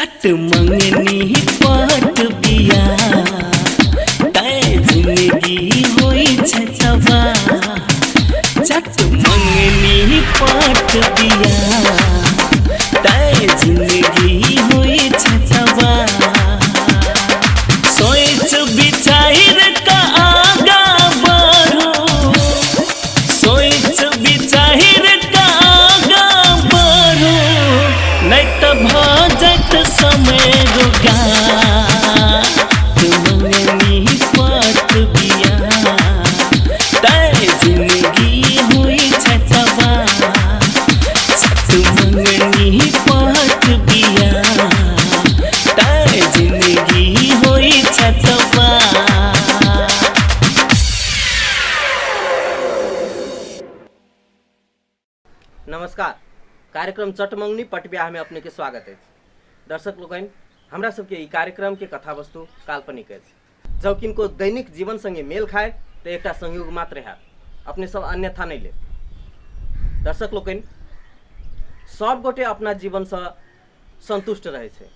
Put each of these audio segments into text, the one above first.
चट मंगनी पट बिया तैं जिंदगी होइ छै तबाह। चट मंगनी पट बिया तैं जिंदगी होइ छै तबाह। सोच विचार का आगा बढ़ो, सोच विचार का आगा बढ़ो, नहीं तो भऽ जायत समय रोगा। मंगनी पट बिया तैं जिंदगी होइ छै तबाह। चट मंगनी पट बिया तैं जिंदगी होइ छै तबाह। नमस्कार, कार्यक्रम चटमंगनी पटबियाह में अपने के स्वागत अछि। दर्शक लोकनि, हमरा सबके ई कार्यक्रम के कथा वस्तु काल्पनिक अछि। जँ किनको दैनिक जीवन संगे मेल खाए तऽ एकटा संयोग मात्र हैत, अपने सब अन्यथा नहि लेब। दर्शक लोकनि, सब गोटे अपना जीवनसँ संतुष्ट रहै छै,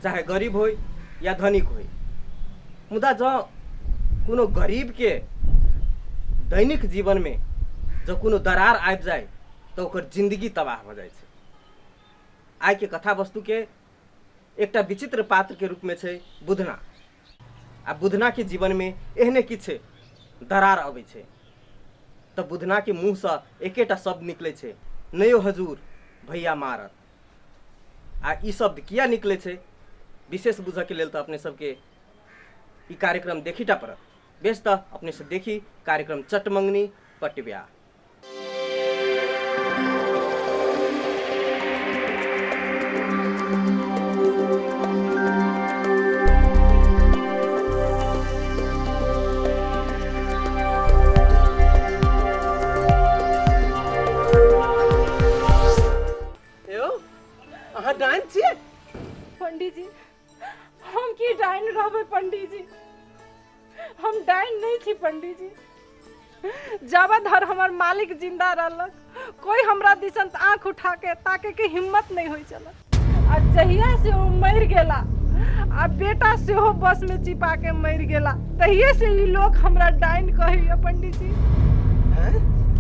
चाहे गरीब होय या धनिक होय। मुदा जँ कोनो गरीबके दैनिक जीवनमे जँ कोनो दरार आबि जाय तऽ ओकर जिंदगी तबाह भऽ जाइ छै। आइके कथा वस्तुके एकटा विचित्र पात्रके रूपमे छै बुधना। आ बुधनाके जीवनमे एहने किछु दरार अबै छै तऽ बुधनाके मुँहसँ एकेटा शब्द निकलै छै, नहि यौ हजूर, भैया मारत। आ ई शब्द किया निकलै छै विशेष बुझऽके लेल तऽ अपने सबके ई कार्यक्रम देखीटा पड़त। बेस तऽ अपने सब देखी कार्यक्रम चटमंगनी पटब्याह। यौ अहाँ डाइन छियै? पंडीजी, हम की डाइन रहबै पंडीजी, हम डाइन नहीं छी पंडीजी। जाबा धर हमर मालिक जिंदा रहलक कोई हमरा दिसन आंख उठा के ताके के हिम्मत नहीं होइ छल। आ जहिया से ओ मरि गेला आ बेटा सेहो बस में चिपा के मरि गेला, तहिए से ई लोग हमरा डाइन कहैया पंडीजी। हैं?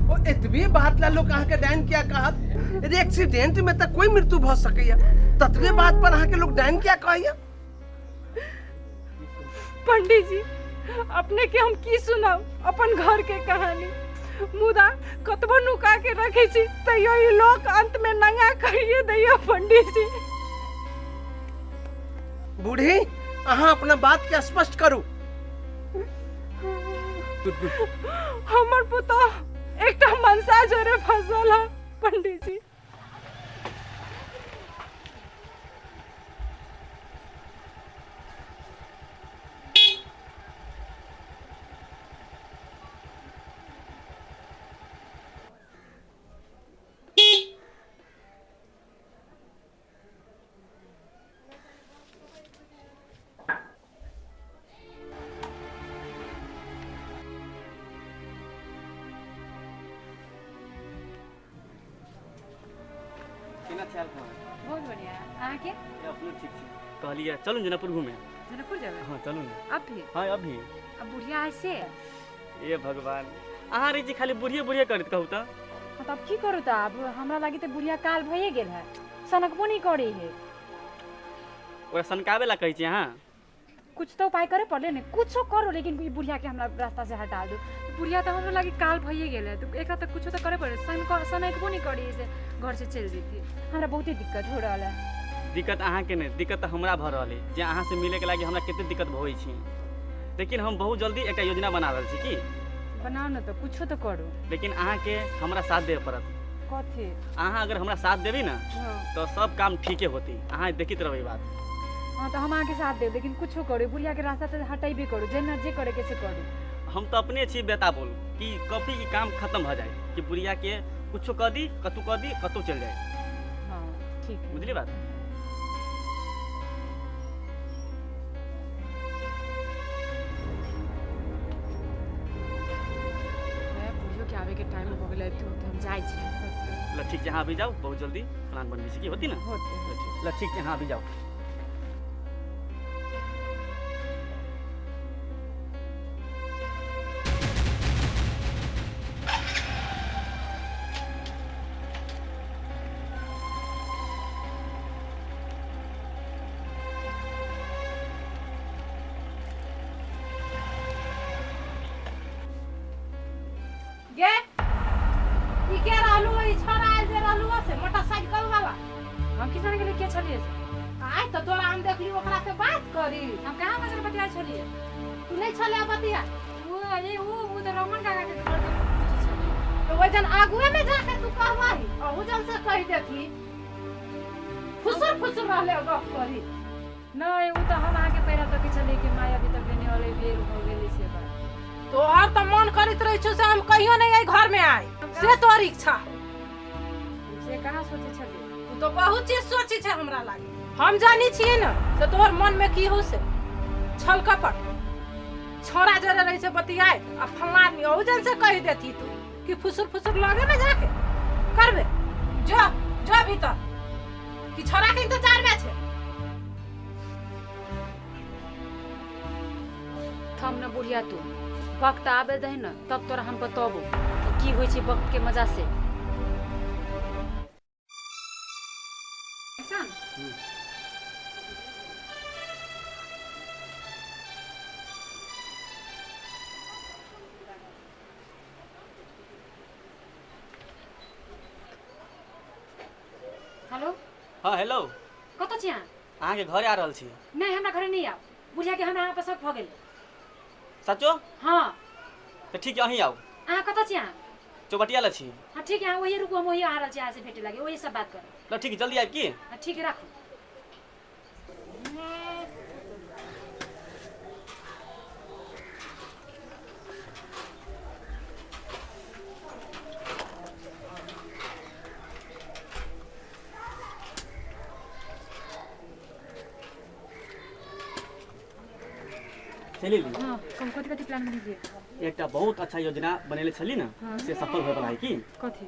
ओ एतबी बात ला लोग अहाँके डाइन किया कहत? अरे एक्सीडेंट में तऽ कोई मृत्यु भऽ सकैया, ततबे बात पर अहाँके लोग डाइन किया कहैया? पंडीजी, अपने के हम की सुनाउ अपन घर के कहानी, मुदा कतबो नुका के रखे छी तैयो ई लोग अंत में नंगा करिए दैया पंडीजी। बूढ़ी, अहाँ अपना बात के स्पष्ट करू। हमर पुतोह एकटा मनसा जोरे फसल है पंडीजी। केना छै हाल खबर? बहुत बढ़िया, अहाँके? अपनो ठीक छै। कहलियै चलू जनकपुर घूमे। जनकपुर जेबै? हाँ चलू ने। अभी? हाँ अभी। अब बुढ़िया है से? ए भगवान, अहाँ रही छी खाली बुढ़िए बुढ़िए करैत कहू तऽ। हाँ तऽ अब की करू तऽ, अब हमरा लागी तऽ बुढ़िया काल भइए गेल है, सनकबो नहीं करे है। ओकरा सनकाबे ला कहै छी अहाँ? कुछ तो उपाय करे पड़ले ने, कुछो करो लेकिन ई बुढ़िया के हमरा रास्ता से हटा दो। बुढ़िया तो हमरा लागी काल भइए गेल है, तो एकरा तऽ कुछो तो करे पड़े। सनकबो नहीं करी से घर से चलि जेती, हमरा बहुते दिक्कत हो रहल है। दिक्कत अहाँके नहि, दिक्कत तऽ हमरा भऽ रहल है जे अहाँ से मिले के लागी हमरा कते दिक्कत भऽ होइ छी। लेकिन हम बहुत जल्दी एकटा योजना बना रहल छी। की बनाउ ने तऽ, कुछो तऽ करू। लेकिन अहाँके हमरा साथ देबे पड़त। कथी? अहाँ अगर हमरा साथ देबी ने हाँ। तऽ सब काम ठीके होती, अहाँ देखित रहबै बात। हाँ तऽ हम अहाँके साथ देब, लेकिन कुछो करू बुढ़िया के रास्ता से हटेबे करू, जेना जे करे के से करू। हम तऽ अपने छी बेताबुल कि कभी ई काम खत्म भऽ जाए, कि बुढ़िया के कुछो कह दी, कतौ कह दी, कतौ चलि जाए। हाँ ठीक है। बुझलियै बात? बुढ़ियो के आवे के टाइम हो गेलै तो हम जाइ छी। ल ठीक छै, अहाँ अभी जाउ, बहुत जल्दी प्लान बनबै छी की होती ने? होते। ल ठीक छै, अहाँ अभी जाउ। के रहलू ई छोरा आयल जे रहलू से मोटरसाइकिल वाला? हम की जाने गेलियै के छलियै से। आइ तऽ तोरा हम देखली ओकरा से बात करी। हम कहाँ बजल बतियाइ छलियै? तू नहीं छले बतिया? ओ अरे ओ तऽ रमन काका के घर के पीछे छलियै। तो ओहि जन आगुए में जाके तू कहबही, अहू जन से कहि देती। फुसुर फुसुर रहले गप करी। नहीं, ओ तऽ हम अहाँके पैरा तकै छलियै कि माय अभी तक लेने वाले बेर हो गेलै से बात। तोहर तऽ मन करैत रहै छौ से हम कहियो नहीं एहि घर में आए, से तोहर इच्छा हो। से कहाँ सोचै छलियै? तू तो बहुत चीज सोची छै हमरा लागे। हम जानी छियै ने से तोहर मन में की हो से छल कपट। छोरा जरे रहै छै बतियाइत आ फल्लाँ आदमी अहू जन से कहि देती तू कि फुसुर फुसुर लगे में जाके करबे। जो जो भीतर कि छोरा के इंतजार में छै। थम न बुढ़िया, तू वक्त आबे दही न तब तोरा हम बतबो कि की होइ छै वक्त के मजा से। हेलो। हाँ हेलो। कतऽ छी अहाँ? अहाँके घरे आ रहल छी। नहीं, हमरा घरे नहीं आउ, बुढ़िया के हमरा अहाँ पर शक भऽ गेल। सचो? हाँ। तऽ ठीक है, अहीं आउ। अहाँ कतऽ छी अहाँ? चौबटिया लग छी। हाँ ठीक है, अहाँ वही रुकू, हम वही आ रहल छी अहाँ से भेटे लागे, वही सब बात करब। ल ठीक है, जल्दी आबि की? हाँ ठीक है, राखू। चलि एली? हाँ, कम कथी कथी प्लान बनेलियै? एकटा बहुत अच्छा योजना बनेले छली ने, से सफल होय वाला है की? कथी?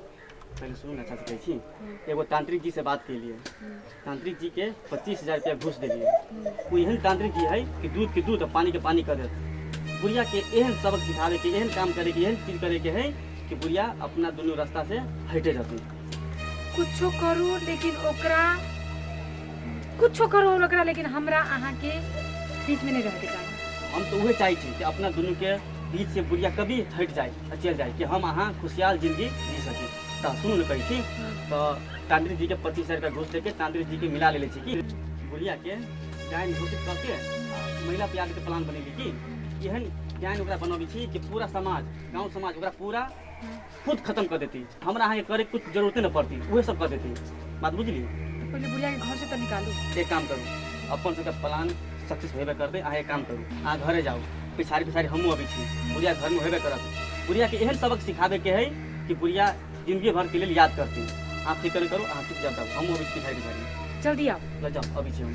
पहले सुनू ने, अच्छा से कहै छी। एगो तांत्रिक जी से बात केलियै, तांत्रिक जी के 25,000 रुपया घूस देलियै। ओ एहन तांत्रिक जी है कि दूध के दूध आ पानी के पानी कर देत। बुढ़िया के एहन सबक सिखावे के, एहन काम करे के, एहन चीज करे के है कि बुढ़िया अपना दुनू रास्ता से हटे जती। कुछो करू लेकिन ओकरा कुछो करू ओकरा, लेकिन हमरा अहाँ के बीच में नहीं रहे के चाही। हम तो उहे चाहै छी कि अपना दुनू के बीच से बुढ़िया कभी हटि जाए आ चलि जाए कि हम अहाँ खुशहाल जिंदगी जी सकी। तऽ सुनू ने कहै छी, तऽ तांत्रिक जी के 25,000 रुपया घूस दे के तांत्रिक जी के मिला लेले छी कि बुढ़िया के डाइन घोषित कऽ के महिला प्यार के प्लान बनेली कि एहन डाइन ओकरा बनबै छी कि पूरा समाज, गाँव समाज ओकरा पूरा खुद खत्म कर देती। हमरा अहाँके करे के कुछ जरूरते न पड़ती, उहे सब कर देती। बात बुझली? पहले बुढ़िया के घर से तो निकालू। एक काम करू, अपन सबके प्लान सक्सेस हेबे करतै। अहाँ एक काम करू, अहाँ घरे जाउ, पिछाड़ी पिछाड़ी हमहूँ अबै छी। बुढ़िया घरमे हेबे करत। बुढ़िया के एहन सबक सिखाबे के है कि बुढ़िया जिंदगी भर के लेल याद करती। अहाँ फिक्र करू, अहाँ चुपचाप जाउ, हमहूँ अबै छी पिछाड़ी पिछाड़ी। जल्दी आउ। ल जाउ, अबै छी हम।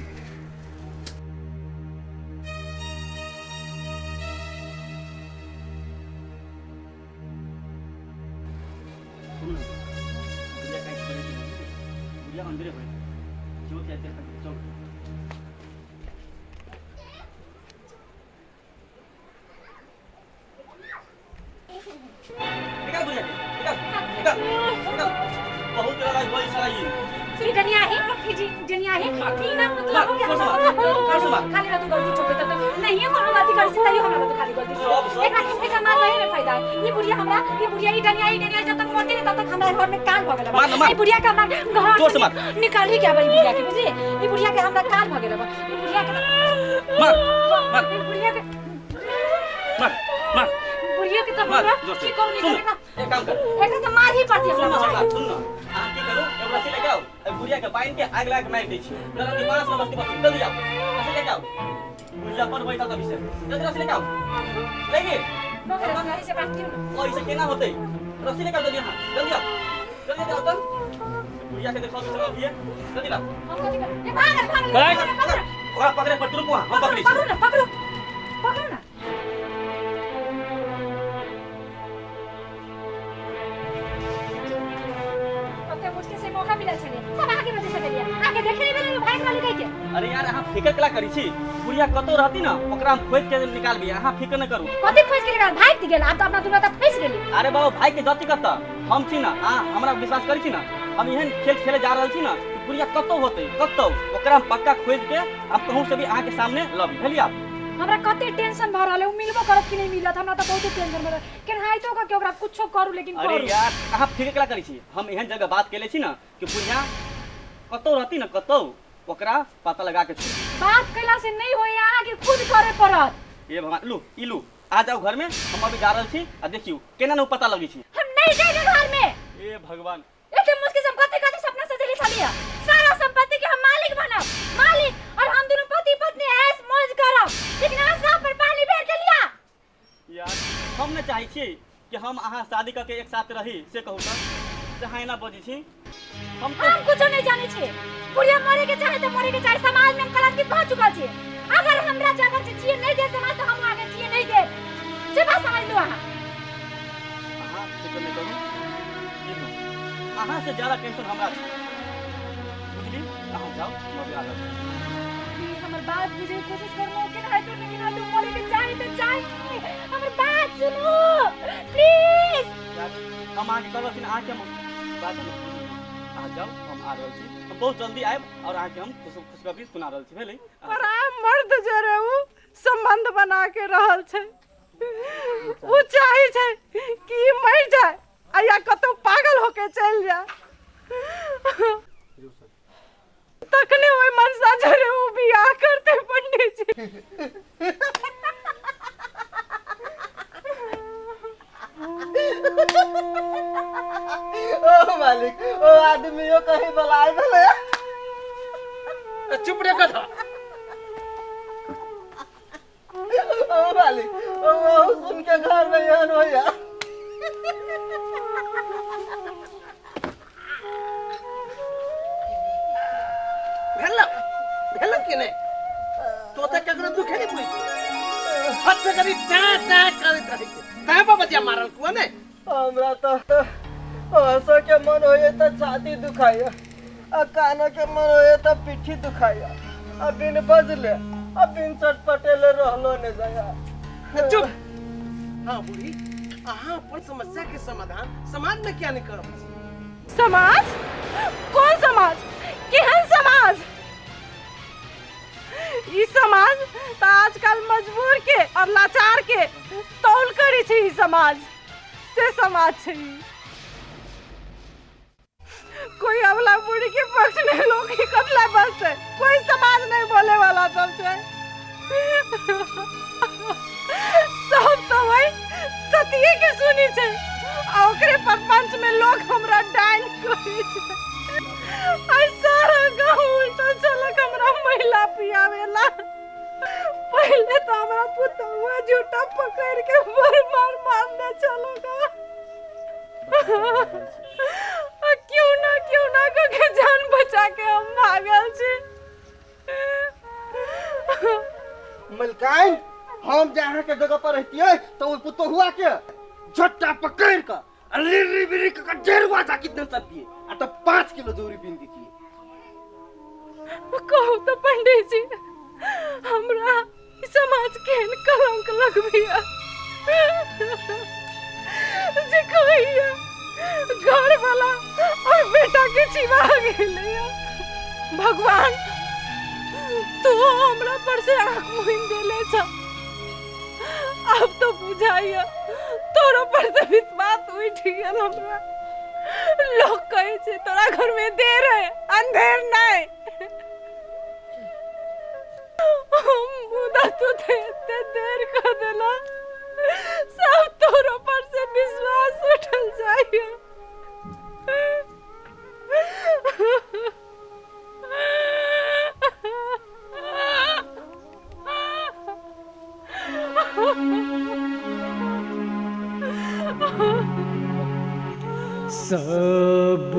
सुनू ने, बुढ़िया काटि पड़ै छै, बुढ़िया अन्दरे होय जो चाहते चलू। निकाल बुढ़िया के, निकाल निकाल निकाल। बहुत लड़ाई भइल छलै ई। ई डनिया है, ई जी डनिया है, ई ना मतलब हो गया। खाली ना तू गलती ठोके तब नहीं है कोनो गलती करी से तैयो हमरा तो खाली गलती। सब एकरा एकरा मार रहे में फायदा है। ई बुढ़िया हमरा, ई बुढ़िया ई डनिया, ई डनिया जब तक मरती नहीं तब तक हमरा घर में काल भ गेल बा। मार, मार। ई बुढ़िया के हमरा घर जोर से मार। निकाल ही के बा ई बुढ़िया के, बुझली? ई बुढ़िया के हमरा काल भ गेल बा। ई बुढ़िया के मार मार ई बुढ़िया के मार मार बुढ़िया के तो मार, हमरा जोर से। की कहू सुन, निकाल एक काम कर, एकरा तो मार ही पड़ती सुन हमरा। ना, सुन ना, अहाँ की करू, एगो रस्सी लेके आउ, एहि बुढ़िया के बान्हि के आगि लगा के मारि दै छी। जल्दी बाँस में बस्ती बस्ती जल्दी आउ, रस्सी लेके आउ। बुढ़िया पर बैठल तभी से जल्दी रस्सी लेके आउ। लेके रस्सी से बात क्यों ना? ओ ऐसे केना होतै? रस्सी लेके आउ जल्दी, अहाँ जल्दी आउ, जल्दी आउ तब। बुढ़िया के देखो अभी अभी जल्दी लाउ। हम कथी कर, ए भाग भाग भाग। ओकरा पकड़े पर तुरंत हम पकड़ै छी। पकड़ू ना, पकड़ू पकड़ू ना। ओते मुश्किल से मौका मिलल छलै, सब अहाँके वजह से गेलियै। अहाँके देखे नहि भेलै भागि रहलै कहिके। अरे यार, अहाँ फिकर कला करै छी? बुढ़िया कतौ रहती ना ओकरा हम खोजि के निकालबी, अहाँ फिकर न करू। कथी खोजि के निकाल? भागि गेल, आब तऽ अपना दुनू तऽ फँसि गेली। अरे बाबा, भाई के जति कतऽ, हम छी ना, अहाँ हमरा विश्वास करै छी ना? हम एहन खेल खेले जा रहल छी ना कि बुढ़िया कतौ होतै कतौ, ओकरा हम पक्का खोजि के हम कहूँ से भी अहाँके सामने लबी। बुझलियै आप? हमरा कते टेंशन भ रहल है, उ मिलबो करत कि नहीं मिलत, हमरा तो बहुते टेंशन भ रहल। केनाहितो क के ओकरा कुछो करू लेकिन अरे करू। यार अहाँ फिक्र केला करै छी? हम एहन जगह बात केले छी ना कि बुढ़िया कतौ रहती ना कतौ, ओकरा पता लगा के छोड़। बात कैला से नहीं होई, अहाँ के खुद करे पड़त। हे भगवान, लू ई लू, आ जाओ घर में, हम अभी जा रहल छी आ देखियौ केना न पता लगै छी। हम नहीं जाएंगे घर में। हे भगवान, एते मुश्किल से हम कते कते सपना सजेले छलियै, सारा संपत्ति के हम मालिक बनब, मालिक, और हम दुनू पति पत्नी ऐश मौज करब, लेकिन अहाँ सब पर पानी फेर देलिया। यार हम न चाहै छी कि हम अहाँ शादी करके एक साथ रही, से कहू त जहाँ एना बजै छी हम तो हम कुछो नहीं जाने छी। बुढ़िया मरे के चाहे तो मरे के चाहे, समाज में हम कलंकित भ चुकल छी। अगर हमरा जगह से जिए नहीं दे समाज तो हम आगे जिए नहीं दे, से बात समझ लो अहाँ। अहाँ फिक्र नहीं करू, अहाँ से ज्यादा टेंशन हमरा छै, बुझली? अहाँ जाओ, हम अभी आ रहल छी। प्लीज हमर बात बुझे के कोशिश करलो, केनाहितो न केनाहितो मरे के चाही तो चाही, हमर बात सुनू प्लीज। यार हम अहाँके कहलखिन अहाँके हम बात नहि बुझली। अहाँ जाओ, हम आ रहल छी, हम बहुत जल्दी आयब और अहाँके हम खुशखबरी सुना रहल छी। भेलै? पराया मर्द जे रहे उ संबंध बना के रहल छै, उ चाहे छै कि ई मरि जाए आ या कतौ पागल होके चलि जाए, तखने ओहि मनसा जे रहे उ बियाह करते पंडित जी। ओ मालिक, ओ आदमियों कहीं बलाय भेलै। चुप रे गधा। ओ मालिक, ओ सुन के घर में एहन होइया। भेल भेल कि नहि? तो तऽ केकरो दुखे नहि बुझै हद से करी टाँ टाँ करैत रहै छै, तैं बबदिया मारल कुआ ने। हमरा तऽ हंसो के मन होइए तऽ छाती दुखाइया, आ कानो के मन होइए तऽ पीठी दुखाइया, आ बिन बजले आ बिन चटपटेले रहलो ने जाया। चुप। हाँ बूढ़ी, अहाँ अपन समस्या के समाधान समाज में क्या नहीं करब? समाज? कौन समाज? केहन समाज? ई समाज तऽ आजकल मजबूर के और लाचार के तौल करै छै। ई समाज से समाज छै ई। कोई अबला बूढ़ी के पक्ष में लोग ही कतला बसते, कोई समाज नहीं बोले वाला सब छै। सब तो वही सतिये के सुनी छै आ ओकरे परपंच में लोग हमरा डाइन करै छै। आ सारा गाँव उल्टा चलक हमरा महिला पियावेला। पहले तो हमरा पुतहुआ झूठा पकड़ के बड़ मार मारने चलक, आ क्यों ना कह के जान बचा के हम भागल छी। मलकाइन, हम जे अहाँ के जगह पर रहतियै तऽ ओहि पुतोहुआ के झट्टा पकड़ कऽ आ लिर्री बिर्री कऽ के डेढ़वा जा कितने चलतियै आ तऽ 5 किलो जरूरी बीन दितियै। कहू तो पंडित जी, हमरा ई समाज केहन कलंक लगबैया जे कहैया घर वाला और बेटा के छिवा गेलैया। भगवान तू हमरा पर से आँख मुइन देले छ, अब तो बुझाइया तोरो पर से विश्वास उठि गेल। हमरा लोग कहै छै तोरा घर में देर है अंधेर नहीं, मुदा तू तो एते देर कर देला, सब तोरो पर से विश्वास उठल जाइया। सब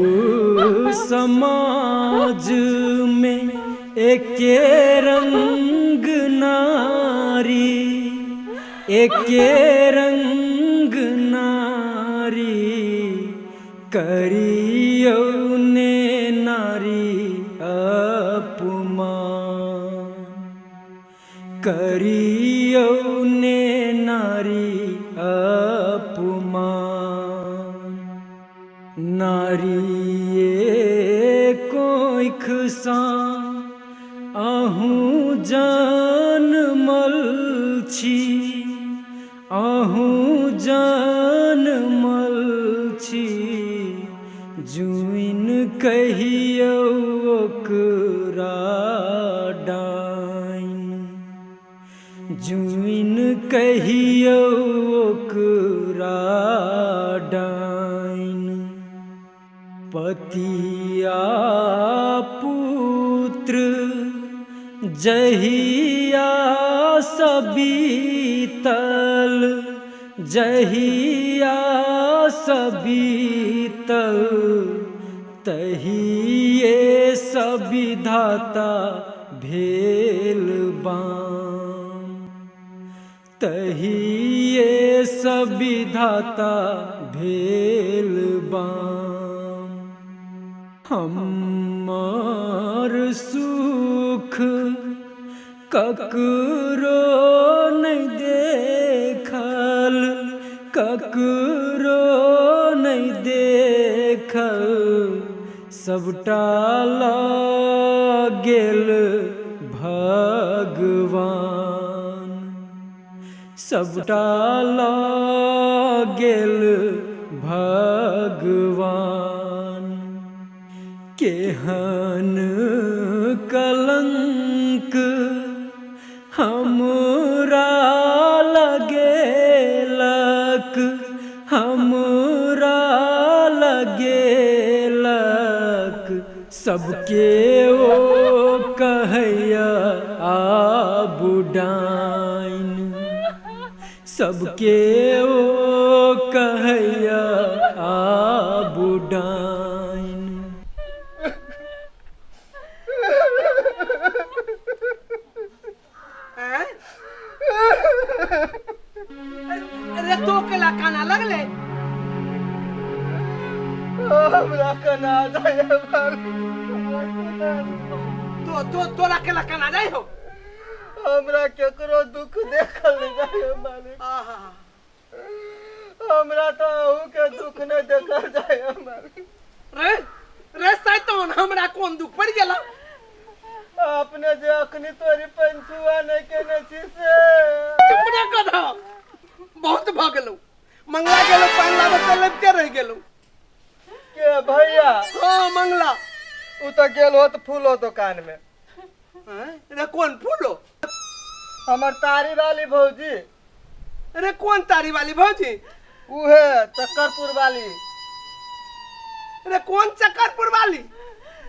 समाज में एके रंग नारी, एके रंग नारी, करियौ ने नारी अपमान, करियौ ने नारी अपमान। नारिये कोइख सा अहूँ जानमल छी, अहूँ जानमल छी, जुइन कहियौ ओकरा डाइन, जुइन कहियौ ओकरा डाइन। पतिया पुत्र जहिया सबीतल, जहिया सबीतल, तहिये सविधाता भेल बाम, तहिये सविधाता भेल बाम। हमर सुख ककरो नहि देखल, ककरो नहि देखल, सबटा लऽ गेल भगवान, सबटा लऽ गेल भगवान। केहन कलंक हमरा लगेलक, हमरा लगेलक, सबके ओ कहैया आबू डाइन, सबके ओ कहैया आबू डाइन। आँय? अरे तो केला काना लगले? हमरा कना जाय। तो तो तोरा केला काना जाय हो? हमरा केकरो दुख देखल नहीं जाय मालिक। आहा, हमरा तो अहू के दुख नहीं देखल जाय मालिक। रे रे सैतान, हमरा कोन दुख पड़ गेला? अपने जे अखनी तोरी पंचुआ नहीं केने छी से। चुप रे गधा, बहुत भ गेलौ। मंगला गेलौ पानि लाबऽ तऽ लबिते रहि गेलौ। के भैया? हाँ, मंगला। उ तो गेल होत फूलो दुकान में। आँय? रे कोन फूलो? हमर तारी वाली भौजी। रे कोन तारी वाली भौजी? उहे चक्करपुर वाली। रे कोन चक्करपुर वाली?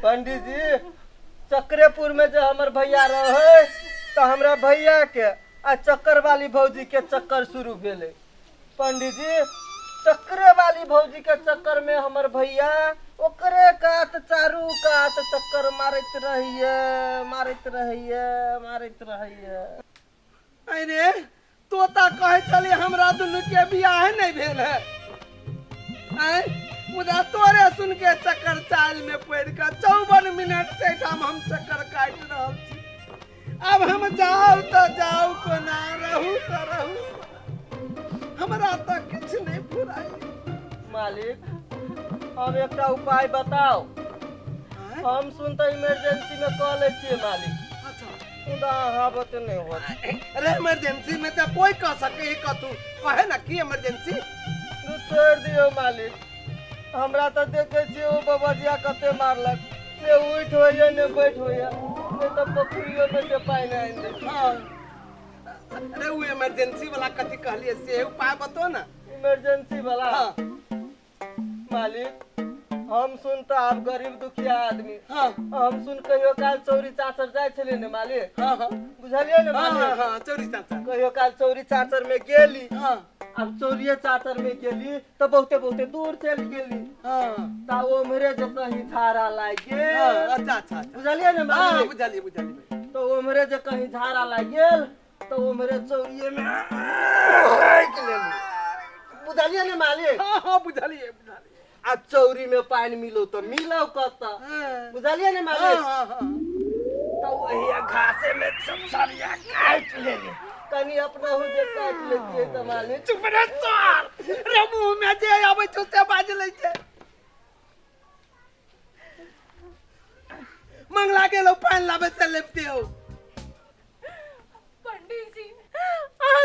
पंडित जी, चक्रेपुर में जे हमर भैया रहे, तऽ हमरा भैया के आ चक्कर वाली भौजी के चक्कर शुरू भेलै पंडित जी। चक्रे वाली भौजी के चक्कर में हमर भैया ओकरे कात चारू कात चक्कर मारैत रहैया, मारैत रहैया, मारैत रहैया। अरे तोता कहै छली हमरा दुनू के बियाह नहि भेल है, आँय? मुदा तोरे सुन के चक्कर चाल में पड़ि कऽ 54 मिनट से एहिठाम हम चक्कर काटि रहल छी। आब हम जाउ तऽ जाउ कोना, रहू तऽ रहू, हमरा तऽ किछु नहि फुराइ। मालिक, हम एकटा उपाय बताउ। आँय? हम सुन तऽ इमरजेंसी में कऽ लै छियै मालिक। अच्छा। मुदा अहाँ बते नहि होत। अरे इमरजेंसी में तऽ कोई कह सके कतू, कहे ना की इमरजेंसी? छोड़ि दियौ मालिक, हमरा तऽ देखै छियै ओ बबजिया कते मारलक, ने उठि होइया ने बैठ होइया, नहि तऽ पोखरियो में से पानि आनि दै। हाँ। अरे वो इमरजेंसी वाला कथी कहलिए से उपाय बतो ना। इमरजेंसी वाला? हाँ। मालिक, हम सुन तऽ आब गरीब दुखिया आदमी। हाँ। हम सुन कहियो काल चौरी चाचर जाइ छलियै ने मालिक। हाँ हाँ। बुझलियै ने हाँ। मालिक? हाँ हाँ, चौरी चाचा। कहियो काल चौरी चाचर में गेली। हाँ। आब चौरिये चाचर में गेली तऽ बहुते बहुते दूर चलि गेली। हाँ। तऽ ओम्हरे जे कहीं झाड़ा लागि गेल। हाँ, अच्छा अच्छा अच्छा। बुझलियै ने हाँ। मालिक? बुझलिए बुझलिए। तऽ ओम्हरे जे कहीं झाड़ा लागि गेल तऽ ओम्हरे चौरिये में हाकि लेली, बुझलियै ने मालिक? हाँ हाँ, बुझलिए बुझलिए। आ चौरी में पानि मिलो तऽ मिलो कतऽ? हाँ। बुझलियै ने हाँ। मालिक? हाँ हाँ। तऽ ओहि घासे में चपचरिया काटि लेली, कनि अपनहु जे काटि लेतियै तऽ मालिक। चुप रे सार, रे मुंह में जे आबै छौ से बाजि लै छै। मंगला गेलो पानि लाबे से लेबते हो। पंडित जी, अहाँ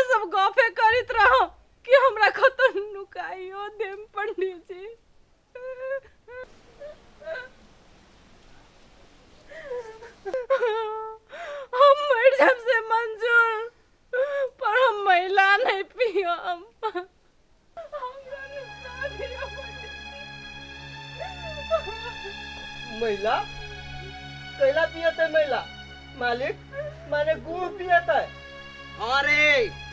सोचैत रहो कि हमरा कतौ नुकाइयो देम पंडित जी। हम मर जाब से मंजूर, पर हम महिला नहीं पियम। हमरा नुका दियो पंडित जी। महिला कैला पियते महिला मालिक, माने गुह पियते। अरे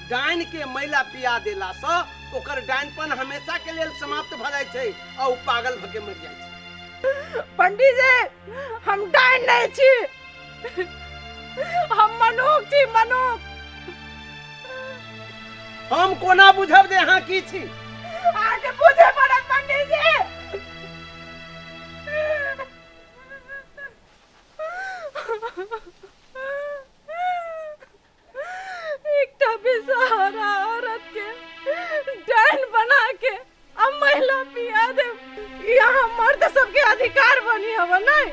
डाइन के महिला पिया देला सँ ओकर डाइनपन हमेशा के लेल समाप्त भ जाइ छै आ उ पागल भ के मर जाइ छै। पंडित जी हम डाइन नहीं छी, हम मनुख छी, मनुख। हम कोना बुझब जे अहाँ की छी? अहाँके बुझे पड़त पंडित जी। एकटा बेसहारा औरत के डाइन बना के आ महिला पिया दे, यहाँ मर्द सबके अधिकार बनी हव नहीं?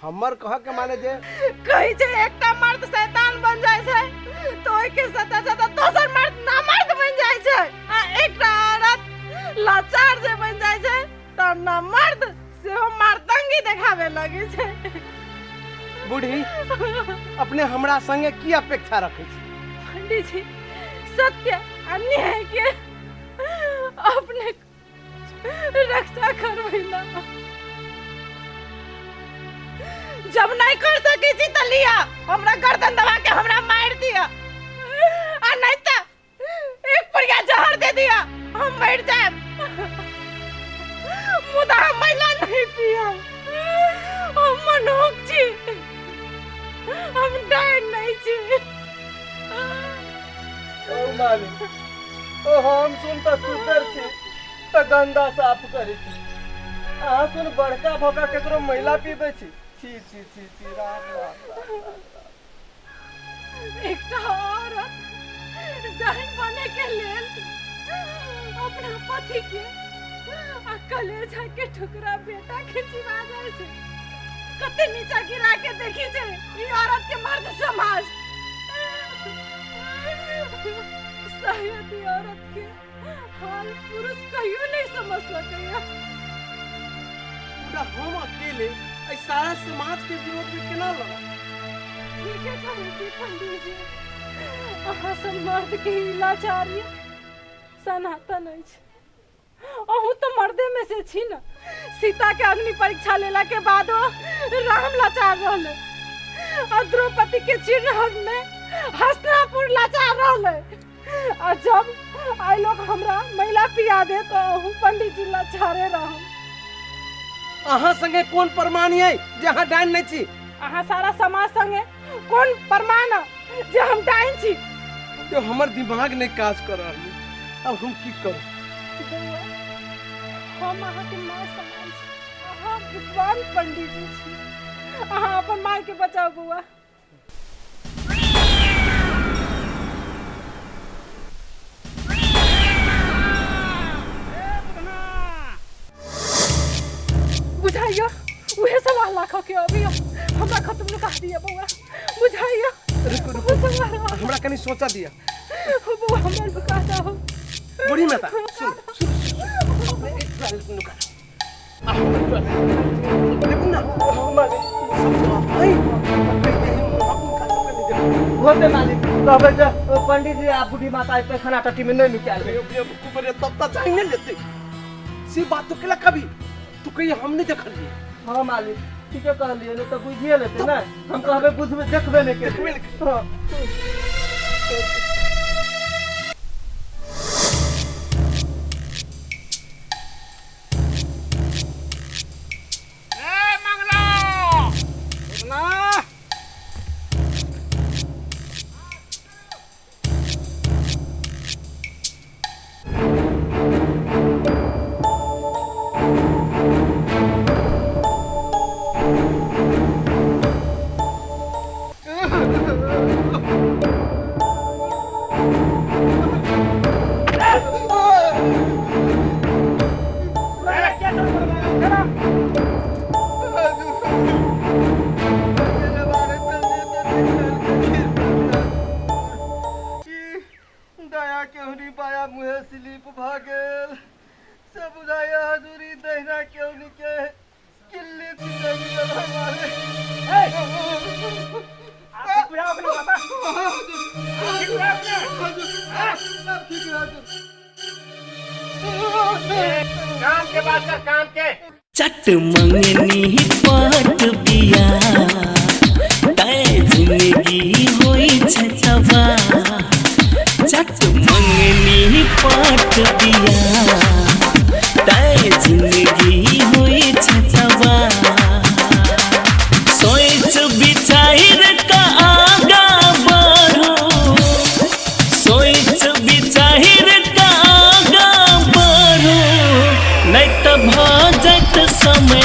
हमर कह के माने जे कही छै एकटा मर्द शैतान बन जाइ छै तो ओइ के सता सता दोसर मर्द नामर्द बन जाइ छै, आ एकटा औरत लाचार जे बन जाइ छै त नामर्द सेहो मर्दंगी देखावे लगे छै। बूढ़ी अपने हमरा संगे की अपेक्षा रखै छी? पंडित जी सत्य अन्याय के अपने रक्षा करबै ना। जब नहीं कर सकै छी त लिया हमरा गर्दन दबा के हमरा मार दिया, आ नहीं त एक पुड़िया जहर दे दिया हम मर जाएब, मुदा हम महिला नहीं पियब। हम मनुख छी, हम डाइन नहीं छी। ओ मालिक, ओ हम सुन त सुतर छी त गंदा साफ करै छी, अहाँ सुन बड़का भका केकरो महिला पीबै छी। छी छी छी छी, राम राम राम। एकटा औरत डाइन बने के लेल अपना पति के आ कलेजा के टुकड़ा बेटा के चिबा जाइ छै। कते नीचा गिरा के देखी छै ई औरत के मर्द समाज। शायद ई औरत के हाल पुरुष कहियो नहीं समझ सकैया। पूरा हम अकेले एहि सारा समाज के विरोध में केना लड़ब? ठीक है कहै छी पंडित जी, अहाँ सब मर्द के ई लाचारी सनातन अछि। अहूँ तऽ मर्दे में से छी न। सीता के अग्नि परीक्षा लेला के बादो राम लाचार रहले, आ द्रौपदी के चीरहरण में हस्तिनापुर लाचार रहले, आ जब आइ लोग हमरा महिला पिया दे तो अहूँ पंडित जी लाचारे रहम। अहाँ संगे कोन प्रमाण यै जे अहाँ डाइन नहीं छी? अहाँ सारा समाज संगे कोन प्रमाण जे हम डाइन छी? तो हमर दिमाग नहीं काज कर रहल, अब हम की करू? हम अहाँके माँ समान छी, अहाँ विद्वान पंडित जी छी, अहाँ अपन माय के बचाउ बौआ। बुझाइयो उहे 1.25 लाख के अभी हमरा खत्म नुका दिया बौआ। बुझाइयो रुकू रुकू, हमरा कनी सोचा दिया बौआ, हमरा नुका दो। बूढ़ी माता सुन सुन, अपने एक टॉयलेट में नुका देखू ना होते मालिक कहबै जे पंडित जी आ बूढ़ी माता पैखाना टट्टी में नहीं नुकायल। तब तक चाहिए लेते से बात तो केला कभी तू कहिए हम नहीं देखलिए। हाँ मालिक ठीके कहलिए, नहीं तो बुझिए लेते ना, हम कहबे बुझबे देखबे नहीं के। हाँ दया के देह स्लिप भऽ गेल से बुझाइया हजूरी दहिना केहुनी के किल्ली छिटक गेल हमारे। काम के बात कर, काम के। चट मंगनी पट बिया तय जिंदगी होई छै तबाह। चट मंगनी पट बिया तय जिंदगी होई छै तबाह। सोच विचार का आगा बढ़ो, सोच विचार का आगा बढ़ो, नहीं त भऽ जायत समय।